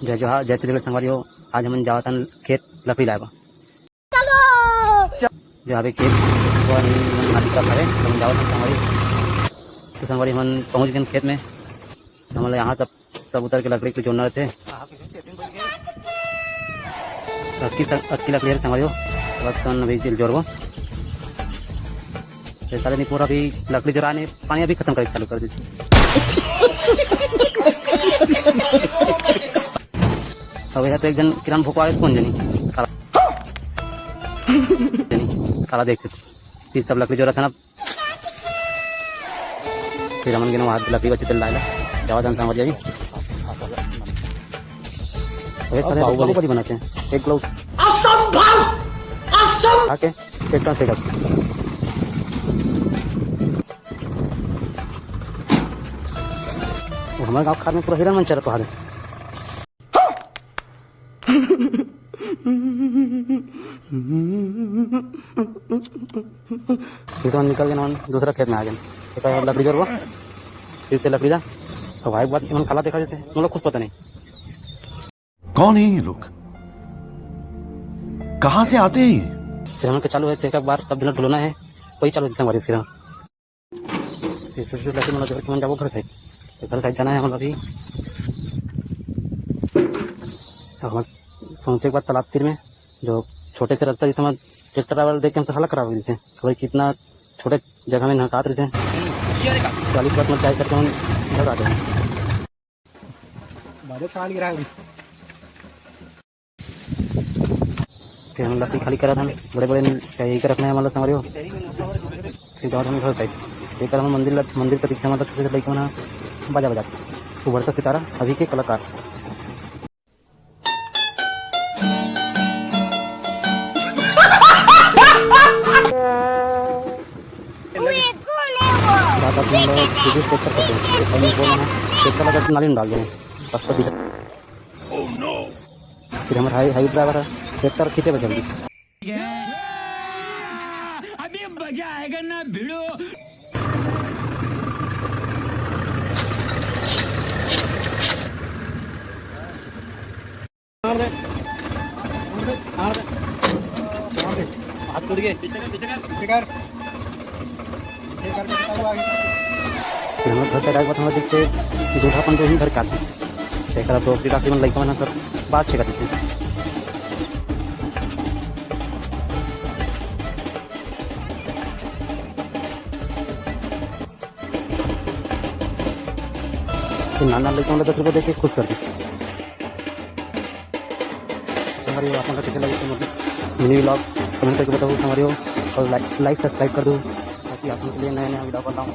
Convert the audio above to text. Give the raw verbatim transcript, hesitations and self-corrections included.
जय जोहार, जय श्री कृष्ण संगवारी हो। आज हमन जावत हन खेत लकड़ी लाए बर। जो हवे खेत, वो हमन माटी का हरे, तो हमन जावत हन संगवारी। तो संगवारी हमन पहुँच गए खेत में। हमन ला यहाँ सब, सब उतर के लकड़ी के जोड़ना रहते। अक्की स-, अक्की लकड़ी हरे संगवारी हो, बस तन अभी जोड़बो। ये साले नहीं पूरा अभी लकड़ी जोड़ा नहीं, पानी अभी खत्म करे चालू कर दीजिए। अब यहाँ तो एक जन किरान भोकवा है, कौन जनी? काला। जनी, काला देख। फिर सब लकड़ी जोड़ा था ना। फिर हमन गेन वहाँ लकड़ी बची तेल लाए ला। जावा जान समझ जाई। अरे साले, बाहुबली। बाहुबली बनाते हैं। एक ग्लव्स। असंभव! असंभव! आके, एकदम से कर। वो हमारे गाँव खार में पूरा हिरन मन चरत हवे। फिर से हम निकल गए ना, दूसरा खेत में आ गए। एक बार लकड़ी जोड़बो, फिर से लकड़ी ला। तो भाई बात मन काला देखा देते, मतलब कुछ पता नहीं। कौन है ये लोग? कहाँ से आते हैं ये? फिर हमन के चालू है, एक बार सब दिन ढुलना है, वही चालू है संगवारी फिर हम। फिर फिर से लकड़ी मन ला जोड़ के हमन जाबो घर side। तो घर side जाना है हमन अभी। तो हमन पहुँचे के बाद तालाब तीर में, जो छोटे से रास्ता, जिसमें ट्रैक्टर वाला देख के हम तो हला खराब हो गई थे। भाई कितना छोटे जगह में नहकात रहिथे। चालीस बार में चाय सर के हमन घर आ गए। बाजे छाल गिरा है। फिर हम लकड़ी खाली करत हन, बड़े-बड़े यही के रखना है, मतलब, संगवारी हो। फिर जावत हन घर side। एकर हम मंदिर ल-, मंदिर के पीछे, मतलब, छोटे-छोटे लइका मन ह बाजा बजात। उभरता सितारा, अभी के कलाकार। रात रात में हम लोग सीधे ट्रैक्टर करते हैं। ट्रैक्टर में बोला ना, ट्रैक्टर लगा के नाली में डाल देंगे। रास्ता दिखा। फिर हमारा हाई, हाई ड्राइवर है, ट्रैक्टर खींचे बस जल्दी। अभी मजा आएगा ना भिड़ो। मार दे। मार दे। मार दे। हाथ टूट गए। पीछे कर, पीछे कर। पीछे कर। पीछे कर, पीछे कर, आगे। फिर हम घर से डाक बात हम देखते, दूल्हा अपन तो ही घर काट दी। देखा तो फिर आखिर में लइका बना कर बात छेका देते। तो नाना लइका वाला दस रुपये देके खुश कर दी। हमारी आप लोग कैसे लगे थे, मतलब, मिनी व्लॉग कमेंट करके बताओ हमारे हो, और लाइक, लाइक सब्सक्राइब कर दो, ताकि आप लोग के लिए नया नया व्लॉग बनाऊँ।